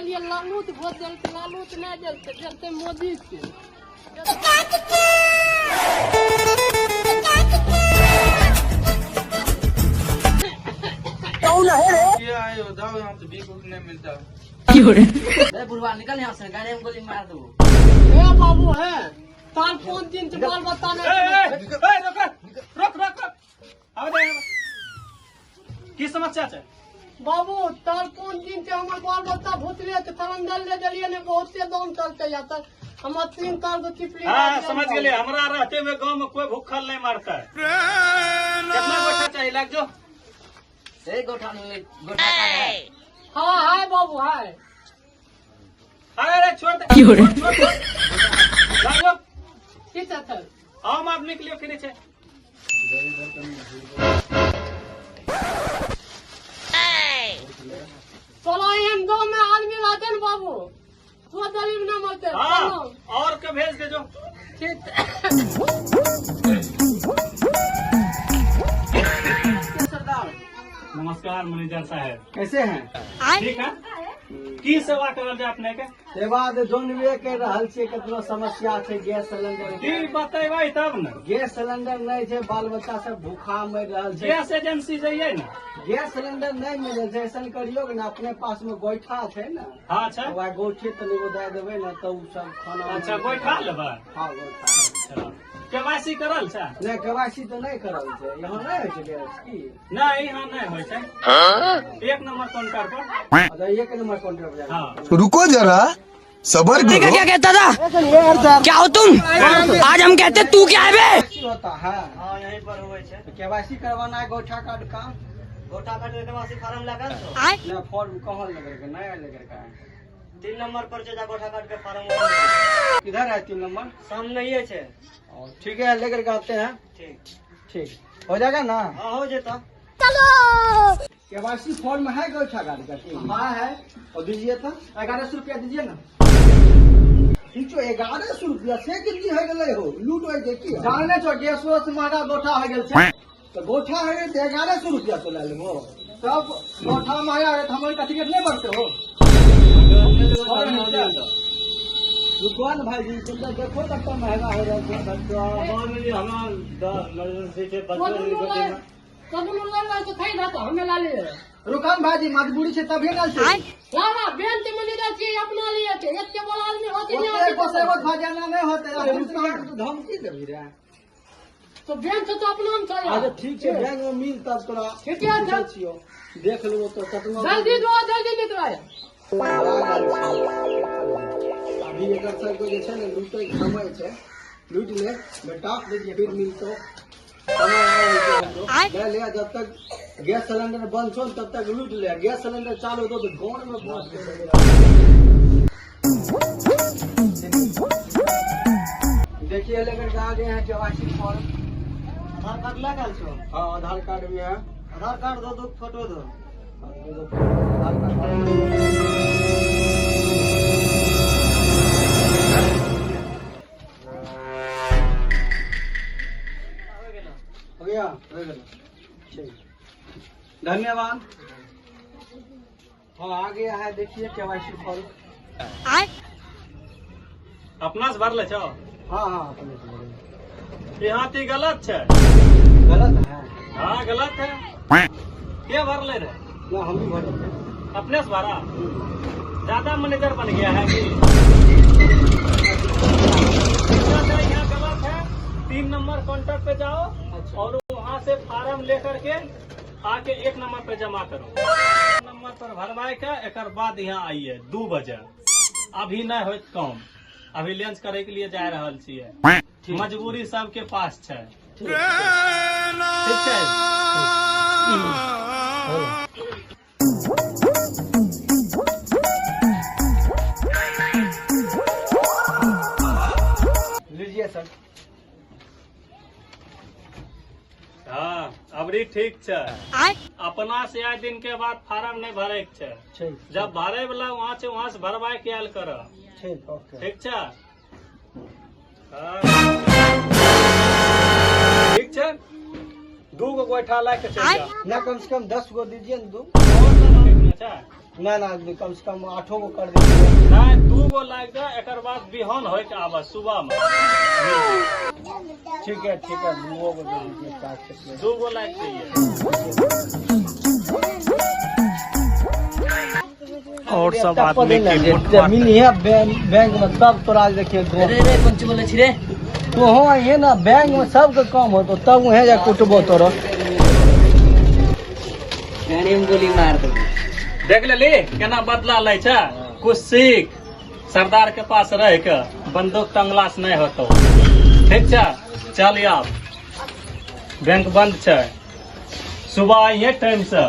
लिए लालू के वोट देलकै, लालू के नहि देलकै, देलकै मोदी के। ये आए हो, जाओ यहाँ से, भीख उख नहीं मिलता। बुढ़वा, निकल यहाँ से, गाड़ी में गोली मार दो। हे बाबू, है तार 5 दिन से बाल बच्चा ए, नहीं। ए, ए, रोक रोक रोक रोक, आबै दे, आबै। की समस्या छै? बाबू, तार 5 दिन से हमर बाल बच्चा भूतले छै, सिलेंडर ले देलियै ने, बहुते दाम चलते या तऽ हमर 3 तार के चिपली। हाँ, समझ गेलियै। हमरा रहते हुए गांव में कोई भूखल नहीं मरता है। कितना गोठा चाहिए? लाग जो। ए, गोठा में गोठा का है? हाँ है बाबू, है। अरे अरे, छोड़ दे, छोड़, छोड़, छोड़। लाग जो। ठीक है सर। आम आदमी के लिए फ्री छै। चलो, एहन गाँव में आदमी रहते ने बाबू, तो गरीब न मरते। हाँ। चलो। और के भेज दे जो। ठीक। सरदार। नमस्कार मैनेजर साहब। कैसे हैं? ठीक है। की सेवा करल जाए अपने के? सेवा तऽ जानबे कर रहल छियै, कतनो समस्या छै गैस सिलेंडर। की बतेबै तब ने। गैस सिलेंडर नहि छै, बाल बच्चा सब भूखा मरि रहल छै। गैस एजेंसी जइयै ने। गैस सिलेंडर नहि मिलै छै। ऐसन करियौ ने, अपने पास में गोइठा छै ने? हाँ, छै। वएह गोइठे तनिगो दए देबै ने तऽ ओ सब खाना। अच्छा, गोइठा लेबै? हाँ, गोइठा। अच्छा, केवाईसी करल छै? नहि, केवाईसी तऽ नहि करल छै। यहाँ नहि होइ छै गैस की? नहि, यहाँ नहि होइ छै, 1 नंबर काउंटर पर। अच्छा, 1 नंबर काउंटर पर जाके। हाँ। रुको जरा, सबर करो। क्या कहता था? क्या हो तुम? आज हम कहते, तू क्या है बे? केवाईसी होता है? हाँ, यहीं पर हुए छै। तो केवाईसी करवाना है गोइठा कार्ड का। गोठा कार्ड के केवासी फार्म लगल छौ? नहीं, फॉर्म कहाँ लेकर के नया लेकर के आए। 3 नंबर पर छै, जा गोठा कार्ड के फार्म। किधर है 3 नंबर? सामने ही छै। और ठीक है, लेकर के आते हैं। ठीक। ठीक हो जाएगा ना? हाँ, हो जेता। केवाईसी फॉर्म है गोइठा कार्ड का? हाँ, है। और दीजिए तो 1100 रुपया दीजिए ना। जो 1100 रुपया से कितनी हो गए हो, लूट हो गई की? जाने छो, गैसो से महंगा गोठा हो गेल छै। तो गोठा है तो 1100 रुपया तो ले लेबो। सब गोठा महंगा है तऽ हमर कथी के नहीं बढ़ते हो? रुको ने भाईजी, तुम तो देखो कतना महंगा हो रहा है। कदू ला तो खाई ना तो हमें ला लिए। रुकान भाईजी, मजबूरी छै तभी ना छै। ना ना, बैंक के मैनेजर छियै, अपना लिए छै, एते बड़ा आदमी होते नहीं। ओते होते पोसेबो भाई, नहीं होते। तू धमकी देबही रे? तो बैंक से तो अपना में छै। अच्छा, ठीक छै, बैंक में मिल तब तोरा। ठीक है। पूछै छियौ, देख लेबो तो कतना। जल्दी दो, जल्दी निकल। अभी एकर सबके जे छै ने लूटै के समय छै। लूटि ले बेटा, फिर मिलतो, समय आबै छै हमरो। ले ले, जब तक गैस सिलेंडर बंद छौ तब तक लूट ले। गैस सिलेंडर चालू होतो तो गाँव में पहुंच के। देखिए, लेकर के आ गए हैं केवाईसी फॉर्म। आधार कार्ड लगल छौ? हाँ, आधार कार्ड भी है। आधार कार्ड दो, दो फोटो दो। हाँ, दो दो फोटो, आधार कार्ड। हो गया? हो गेल। ठीक, धन्यवाद। हाँ, आ गया है, देखिए केवाईसी फॉर्म। अपना से भरले छौ? हाँ, अपने से भरे। यहाँ ती गलत छै। गलत है? हाँ, गलत है। के भरले रे? ना, हम भी भरे थे। अपने से भरा? ज्यादा मैनेजर बन गया है कि यहाँ गलत है। 3 नंबर काउंटर पे जाओ। अच्छा। और वहाँ से फार्म लेकर के आके 1 नंबर पे जमा करो। नंबर पर भरवाए के एक बाद यहाँ आइए 2 बजे। अभी नहीं होत काम, अभी लंच करे के लिए जा रहल छियै। मजबूरी सबके पास छै। ठीक छै। लीजिए सर। हाँ, अबरी ठीक छै। अपना से आइ दिन के बाद फार्म नहीं भरे के छै। ठीक। जब भरे वाला वहाँ छै, वहाँ से भरवाए के आयल कर। ठीक, ओके। ठीक छै? हाँ। ठीक छै, 2 गो गोइठा लाके चलि जाओ। ना, कम से कम 10 गो दीजिए ना, दो। छै? ना ना, कम से कम 8 गो कर दीजिए। नहीं, 2 गो लाग दे, एकर बाद बिहान होय के आबऽ सुबह में। ठीक है, ठीक है, 2 गो दे दीजिए, 4 से। 2 गो लाग चाहिए। और सब आदमी के वोट जमीन है बैंक में, तब तोरा देखिए। रे रे, कोन चीज बोलै छी रे? तो हो आइए ना, बैंक में सबके काम हो तो तब वहीं जा कुटबो तोरो। गाड़ी में गोली मार दे। देख लेली केना बदला लै छै? कुछ सीख, सरदार के पास रह के बंदूक टंगला से नहीं होतो। ठीक छै, चल आब, बैंक बंद छै, सुबह आइए टाइम से।